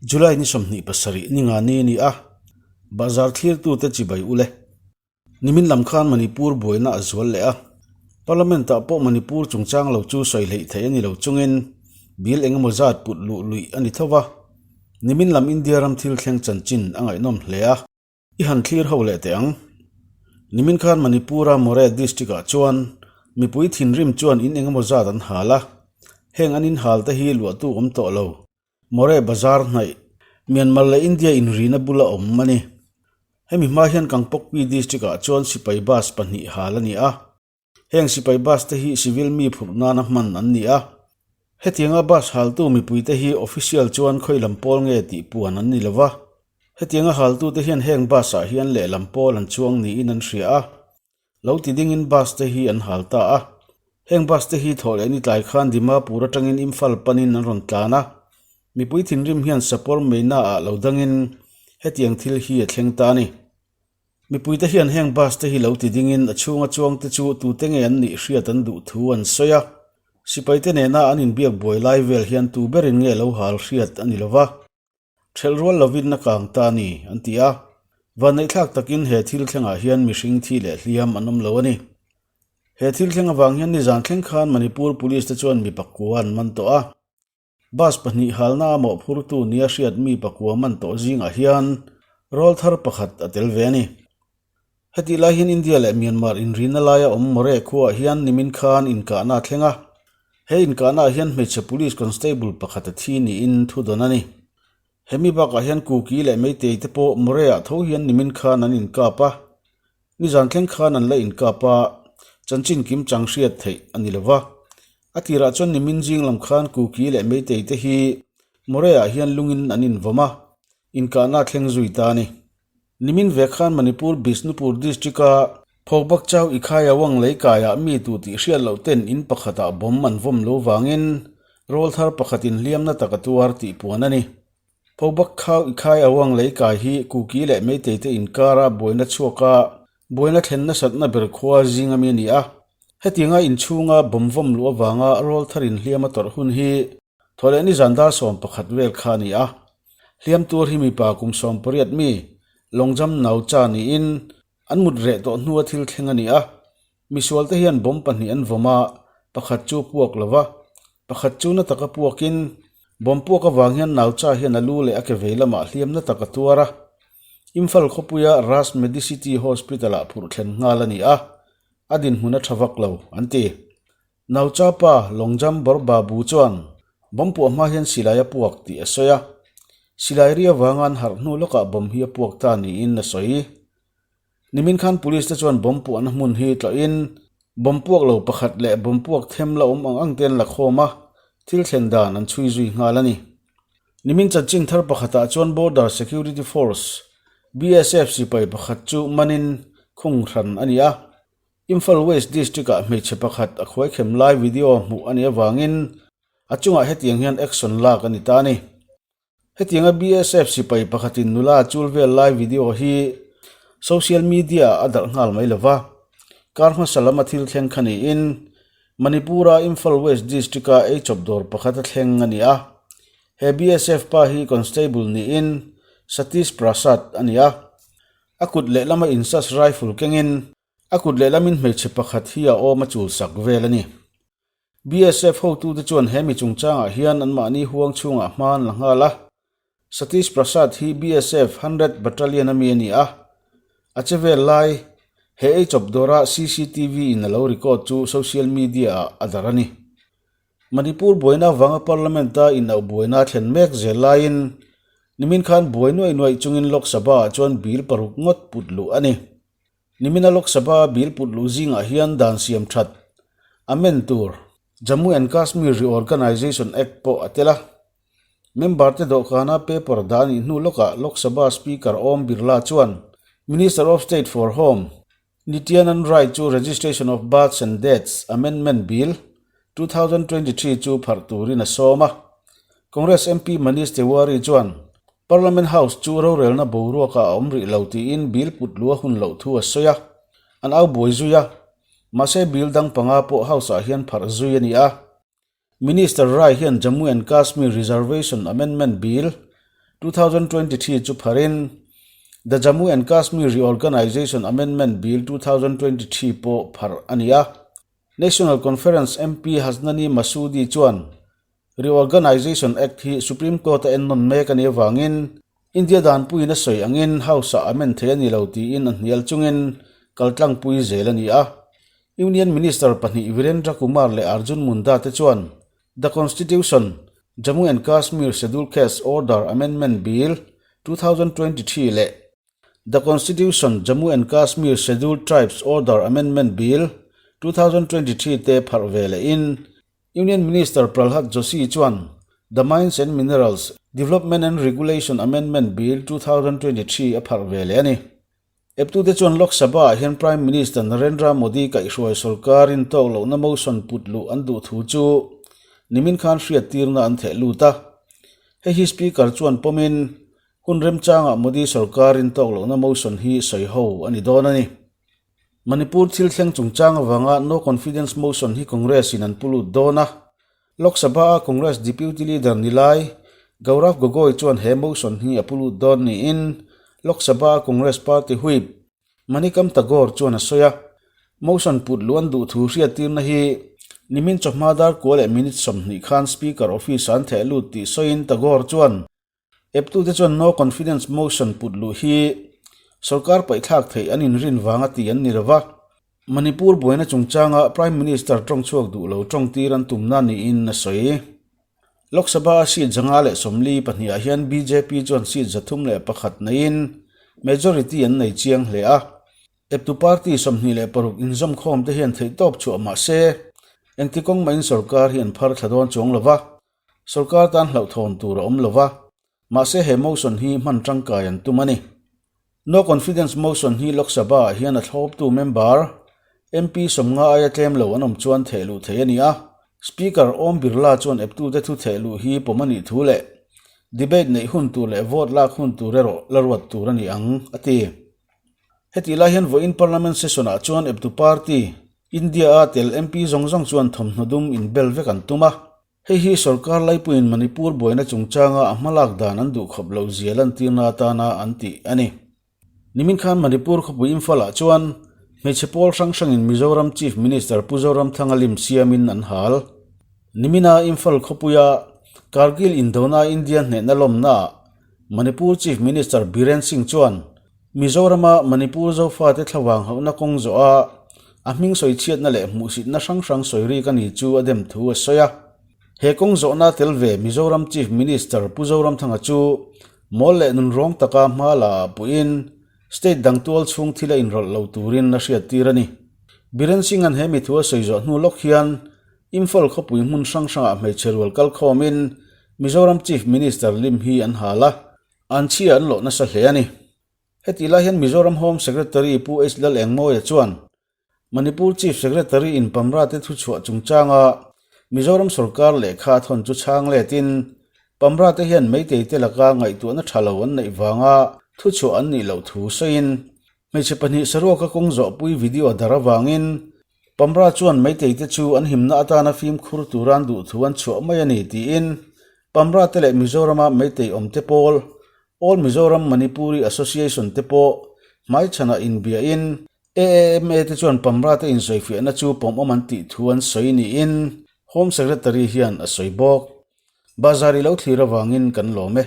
July ni 27 ni nga ni a ni a, Bazar thlirtute chibai u le. Nimin lam khan Manipur buaina a zual leh a, Parliament ah pawh Manipur chungchang lo chu sawi hleih theih a ni lo chungin bill engemaw zat put luh luih a ni tho va, nimin lam India ram thil thleng chanchin a ngaihnawm hle a. I han thlir ho leh teh ang. Nimin khan Manipur-a Moreh District-ah chuan mipui thinrim chuan in engemaw zat an hal a, heng an inhal te hi luahtu awm tawh lo. Moreh Bazar hnaih, Myanmar leh India inrina bula awm a ni. Hemi hma hian Kangpokpi District-ah chuan sipai bus pahnih hal a ni a. Heng sipai bus te hi civil mi phurh nana hman an ni a. Hetianga bus haltu mipuite hi official chuan khawi lam pawl nge tih puan an ni lo va. Hetianga haltute hian heng bus ah hian lehlam pawl an chuang niin an hria a. Lo ti dingin bus te hi an hal ta a. Heng bus te hi thawh leh ni tlai khan Dimapur atangin Imphal panin an rawn tlan a. Mipui thinrim hian Sapawr Meina ah lo dangin hetiang thil hi a thleng ta a ni. Mipuite hian heng bus te hi lo ti dingin a chhunga chuangte chu tute nge an nih hriat an duh thu an sawi a. Sipaite nena an inbiak buai lai vel hian tu berin nge lo hal hriat a ni lo va. Ṭhelh rual lovin a kang ta a ni, an ti a. Vanneihthlak takin he thil thlengah hian mihring thi leh hliam an awm lo a ni. He thil thleng avang hian nizan thleng khan Manipur Police te chuan mi pakua an man tawh a. Bus pahnih halna a mawhphurtu nia hriat mi pakua man tawh zingah hian rawlthar pakhat a tel ve a ni. Hetih lai hian India leh Myanmar inrina laia awm Moreh khuaah hian nimin khan inkahna a thleng a. He inkahnaah hian hmeichhe police constable pakhat a thi niin thu dawn a ni. Hemi bakah hian Kuki leh Meitei te pawh Moreh-ah tho hian nimin khan an inkap a. Nizan thleng khan an la inkap a, chanchin kim chang hriat theih a ni lo va. A tirah chuan nimin zing lam khan Kuki leh Meitei te hi Moreh-ah hian lungin an invawm a, inkahna a thleng zui ta a ni. Nimin ve khan Manipur Bishnupur District-a Phawkbakchau Ikhaiawang leikaiah mi tu tih hriat loh ten in pakhatah bomb an vawm lo vangin rawlthar pakhatin hliamna tak a tuar tih puan a ni. Phawkbakchau Ikhaiawang leikai hi Kuki leh Meitei te inkara buaina chhuaka buaina thlen nasatna ber khua zing ami a ni a. Hetianga inchhunga bomb vawm luh avanga rawltharin hliam a tawrh hun hi Thawhleh ni zan dar 11 vel kha a ni a, hliam tur hi mipa kum 18 mi Longjam Naucha niin an mut reh tawh hnua thil thleng a ni a. Misual te hian bomb pahnih an vawm a, pakhat chu puak lo va, pakhat chu na taka puakin bomb puak avang hian Naucha hian a lu leh a ke vei lamah hliam na tak a tuar a. Imphal khawpuia Ras Medicity Hospital-ah phurh thlen nghal a ni a, a dinhmun a tha vak lo, an ti. Naucha pa Longjam Borbabu chuan bomb puah hma hian silai a puak tih a sawi a, silai ri avanga an harh hnu lawkah bomb hi a puak ta niin a sawi. Nimin khan Police te chuan bomb puahna hmun hi tlawhin bomb puak lo pakhat leh bomb puak them la awm ang ang te an la khawm a, thil thlen dan an chhui zui nghal a ni. Nimin chanchin thar pakhatah chuan Border Security Force, BSF, sipai pakhat chu manin khung hran a ni a. Imphal West District-ah hmeichhe pakhat a khuaikhem lai video hmuh a nih avangin a chungah hetiang hian action lak a ni ta a ni. Hetianga BSF sipai pakhatin nula a chul vel lai video hi social media-ah a darh nghal mai lo va, kar hmasa lama thil thleng kha niin Manipur-a Imphal West District-a eichawp dawr pakhat a thleng a ni a. He BSF pa hi constable niin Satish Prasad a ni a, a kut lehlama insas rifle kengin A kut lehlamin hmeichhe pakhat hi a awm a chul sak vel a ni. BSF hotute chuan he mi chungchangah hian anmahni huang chhungah hma an la nghal a. Satish Prasad hi BSF hundred Battalion a mi a ni a. A che vel lai, he eichawp dawra cctv in a lo record chu social media ah a darh a ni. Manipur buaina avanga Parliament-a inauh buaina a thlen mek zel laiin nimin khan buai nuaih nuaih chungin Lok Sabha-ah chuan bill paruk ngawt put luh a ni. Nimina Lok Sabha bill put luh zingah hian dan siam that amend tur Jammu and Kashmir Reorganisation Act pawh a tel a. Member te dawhkana paper dah a nih hnu lawkah Lok Sabha Speaker Om Birla chuan Minister of State for Home Nityanand Rai chu Registration of Births and Deaths Amendment Bill, 2023 chu pharh turin a sawm a. Congress MP Manish Tewari chuan Parliament House chu rorelna boruakah a awm rih lo tiin bill put lu a hun loh thu a sawi a, an au buai zui a. Mahse bill dang panga pawh House-ah hian pharh zui a ni a. Minister Rai hian Jammu and Kashmir Reservation Amendment Bill, 2023 chu pharin The Jammu and Kashmir Reorganisation Amendment Bill, 2023 pawh pharh a ni a. National Conference MP Hasnani Masoodi chuan Reorganisation Act hi Supreme Court a ennawn mek a nih avangin India danpuiin a sawi angin House-ah amend thei a ni lo tiin a hnial chungin kaltlangpui zel a ni a. Union Minister pahnih Virendra Kumar leh Arjun Munda te chuan The Constitution, Jammu and Kashmir Schedule Caste Order Amendment Bill, 2023 leh The Constitution, Jammu and Kashmir Scheduled Tribes Order Amendment Bill, 2023 te pharh ve lehin Union Minister Pralhad Joshi chuan The Mines and Minerals, Development and Regulation Amendment Bill, 2023 a pharh ve leh a ni. Eptute chuan Lok Sabha-ah hian Prime Minister Narendra Modi kaihhruai sorkarin tawk lohna motion put luh an duh thu chu nimin khan hriattirna an theh lut a. Hei hi Speaker chuan pawmin hun remchangah Modi sorkarin tawk lohna motion hi sawi ho a ni dawn a ni. Manipur thil thleng chungchang avanga no confidence motion hi Congress-in an pu lut dawn a. Lok Sabha-a Congress Deputy Leader ni lai Gaurav Gogoi chuan he motion hi a pu lut dawn niin Lok Sabha-a Congress Party Whip Manikam Tagore chuan a sawi a. Motion put luh an duh thu hriattirna hi nimin chawhma dar kua leh minute 20 khan Speaker office-ah an theh lut tih sawiin Tagore chuan Eptute chuan no confidence motion put luh hi sorkar paihthlak theih an inrin vanga ti an ni lo va, Manipur buaina chungchanga Prime Minister tawngchhuak duh lo tawngtir an tumna niin a sawi. Lok Sabha-a seat 542 ah hian bjp chuan seat 301 neiin majority an nei chiang hle a. Eptu party 26 inzawmkhawm te hian theihtawp chhuah mah se engti kawng mahin sorkar hi an phar thla dawn chuang lo va. Sorkar tan hlauhthawn tur a awm lo va, mahse he motion hi hman tangkai an tum a ni. No confidence motion hi Lok Sabha-ah hian a thlawptu member, MP 50 aia tlem lo an awm chuan theh luh theih a ni a. Speaker Om Birla chuan eptute thu theh luh hi pawm a nih thu leh debate neih hun tur leh vote lak hun tur erawh la ruat tur a ni ang, a ti. Hetih lai hian vawiin Parliament session-ah chuan eptu party, India-a tel MP zawng zawng chuan thawmhnaw dum inbel vek an tum a. Hei hi sorkar laipuiin Manipur buaina chungchanga a hmalak dan an duh khawp loh zia lantirna atana an tih a ni. Nimin khan Manipur khawpui Imphal-ah chuan hmeichhe pawl hrang hrangin Mizoram Chief Minister Pu Zoramthanga lim siamin an hal. Nimina Imphal khawpuia Kargil indona India hnehna lawmnaah Manipur Chief Minister Biren Singh chuan Mizorama Manipur Zofate thlavang hauhna kawng zawh a, a hming sawi chhiatna leh hmuhsitna hrang hrang sawi rik a ni chu a dem thu a sawi a. He kawng zawhna tel ve Mizoram Chief Minister Pu Zoramthanga chu mawl leh nunrawng taka hma la ah puiin state dang tual chhung thil a inrawlh lo turin a hriattir a ni. Biren Singh-a'n he mi thu a sawi zawh hnu lawk hian Imphal khawpui hmun hrang hrangah hmeichhe rual kal khawmin Mizoram Chief Minister lim hi an hal a, An chhia an lawh nasa hle a ni. Hetih lai hian Mizoram Home Secretary Pu H Lalengmawia chuan Manipur Chief Secretary in Pamra te thuchhuah chungchanga Mizoram sorkar lehkha a thawn chu chhang letin Pamra te hian Meitei te laka ngaihtuahna tha lo an neih vanga thuchhuah an nih loh thu sawiin hmeichhe pahnih saruaka kawng zawhpui video dar avangin Pamra chuan Meitei te chu an himna atana fimkhur tura an duh thu an chhuah mai a ni tiin Pamra te leh Mizorama Meitei awm te pawl, All Mizoram Manipuri Association te pawh hmaichhanah inbiain AAMA te chuan Pamra te insawifiahna chu pawmawm an tih thu an sawi niin Home Secretary hian a sawi bawk. Bazar i lo thlir avangin kan lawm e.